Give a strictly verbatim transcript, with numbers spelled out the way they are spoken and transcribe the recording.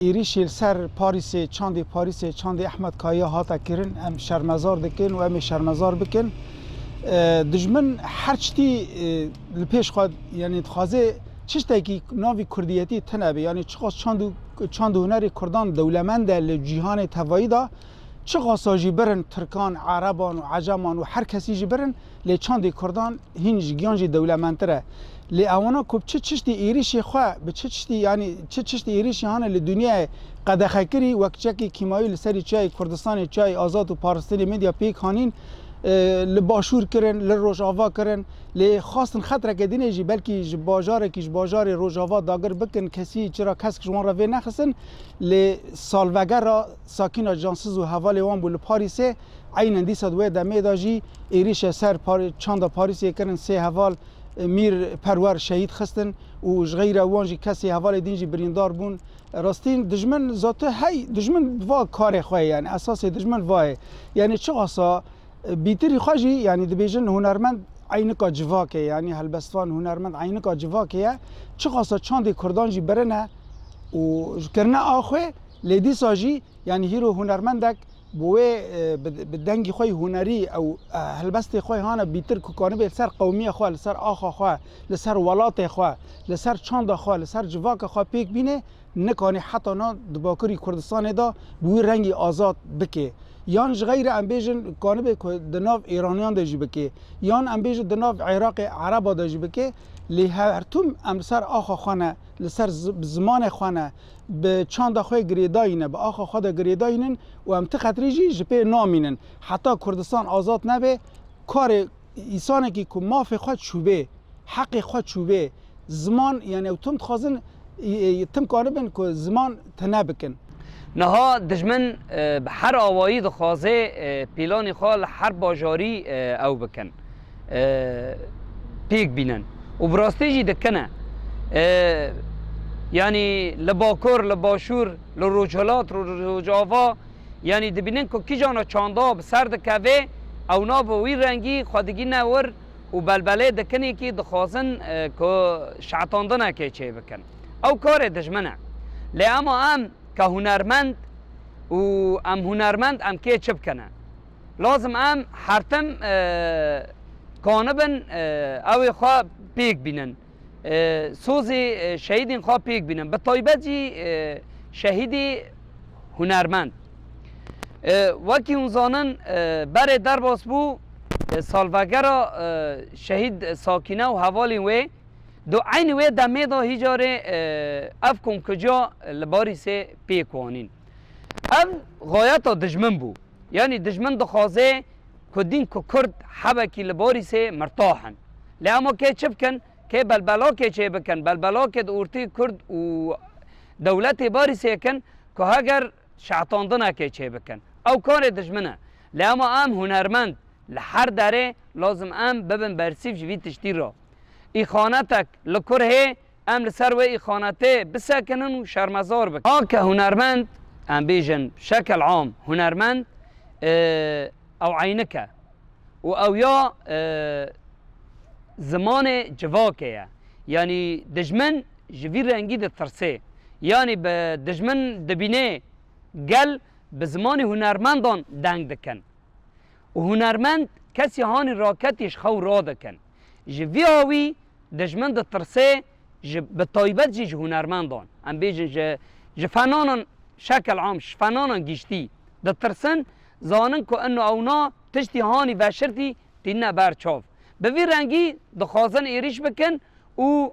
Êrîşê li ser Parîsê, çandê Parîsê, çandê Ehmed Kayaya hate kirin, em şermezar dikin û em ê şermezar bikin. E, dijmin her çitî, e, li pêş xwe, yanî dixwaze çiştekî navî kurdiyetî tune be. Yanî çiqas çand û, çand û hunerê kurdan dewlemend e li cîhanê tevayî de, çiqasa jî birin tirkan, ereban û eceman û her kesî jî birin, lê çandê kurdan hîn ji giyan jî dewlemendtir e. Lê ewana ku bi çi çiştî êrîşê xwe, bi çi çiştî, yanî çi çiştî êrîşî hane li dinyayê qedexe kirî, wek çekê kîmayî li serî çiyayê Kurdistanê, çiyayê azad û parastinê medya pêk hanîn, e, li başûr kirin, li rojava kirin, lê xwestin xetreke dinê jî belkî ji bajarekî, ji bajarê rojava dagir bikin, kesî çira kesk ji wan re vê nexistin, lê salvegera Sakîna Cansiz û hevalê wan bû li Parîsê, eynen dîsa di wê demê de jî êrîşe ser Par-, çanda Parîsê kirin, sê heval, e, Mîr Perwer şehîd xistin û ji xeyra wan jî kesê hevalê din jî birîndar bûn. Rastîn dijmin zatu hey, dijmin va karê xwe ye, yanî esasê dijmin va ye. Yanî çiqasa, e, bîtirî xwe jî, yanî dibêjin hunermend eynika civakê, yanî helbestvan hunermend eynika civakê ye. Çiqasa çandê kurdan jî birine û ji kirine a xwe, lê dîsa jî, yanî hîro hunermendek bi wê, e, bi, bi dengî xwe yî hunerî ew, e, helbestê xwe hane bîtir ku kanibe li ser qewmiya xwe, li ser axa xwe, li ser welatê xwe, li ser çanda xwe, li ser civaka xwe pêk bîne, nikanî heta na di Bakurî Kurdistanê de bi wî rengî azad bike. Yan ji xeyre em bêjin kanibe ku di nav Êraniyan de jî bike. Yan em bêjin di nav Iraqê Ereba de jî bike. Lê her tim em li ser axa xwe ne, li ser zi-, zimanê xwe ne, bi çanda xwe girêdayî ne, bi axa xwe de girêdayî nin û em ti qetrî jî ji pê namînin. Heta Kurdistan azad nebe, karê însanekî ku mafê xwe çûbê, heqê xwe çûbê, ziman, yanî ew tim dixwazin, e, e, tim karibin ku ziman tune bikin. Niha dijmin, e, bi her awayî dixwaze, e, pîlanî xwe li her bajarî, e, ew bikin, e, pêk bînin. Û bi rastî jî dikine. E, yanî li Bakur, li Başûr, li Rojhilat, Ro-, Rojava, yanî dibînin ku kîjana çanda bi ser dikeve, ew na bi wî rengî xwe digîne wir û belbelê dikinî kî dixwazin, e, ku şetandinekê çêbikin. Ew karê dijmin e. Lê ema em ke hunermend û em hunermend em kê çi bikine? Lazim em her tim, e, kanibin, e, ew ê xwe pêk bînin. E, sozê, e, şehîdên xwe pêk bînin. Bi taybet jî, e, şehîdê hunermend. E, wekî hûn zanin, e, berê derbas bû, e, salvegera, e, şehîd Sakîne û hevalên wê. Do eynî wê demê de hîcarê, e, ev komkuciya li Parîsê pêk wanîn. Ev xayeta dijmin bû. Yanî dijmin dixwaze ku dîn ku Kurd hebekî li Parîsê mirtah in. Lê ema kê çi bikin? Kê belbelakê çê bikin? Belbelakê di ortê Kurd û dewletê Parîsê kin ku heger şetandinekê çê bikin. Ew karê dijmin e. Lê ema em hunermend li her derê lazim em bibin bersîv ji vî tiştî re. Îxanetek li kur hê, em li ser wê îxanetê bisekinin û şermezar bikin. A ke hunermend, em bêjin şekel am hunermend, e, ew eynik e. Û ew ya, e, zimanê civakê ye. Yanî dijmin ji vî rengî ditirsê. Yanî bi dijmin dibînê gel bi zimanê hunermendan deng dikin. Û hunermend kesî hanî raketî ji xew radikin. Ji vî awî dijmin ditirsê, ji, bi taybet jî ji hunermendan. Em bêjin ji, ji fenanan şekel am, ji fenanan giştî ditirsin, zanin ku ino ewna tiştî hanî veşirtî tîne ber çav. Bi vî rengî dixwazin êrîş bikin û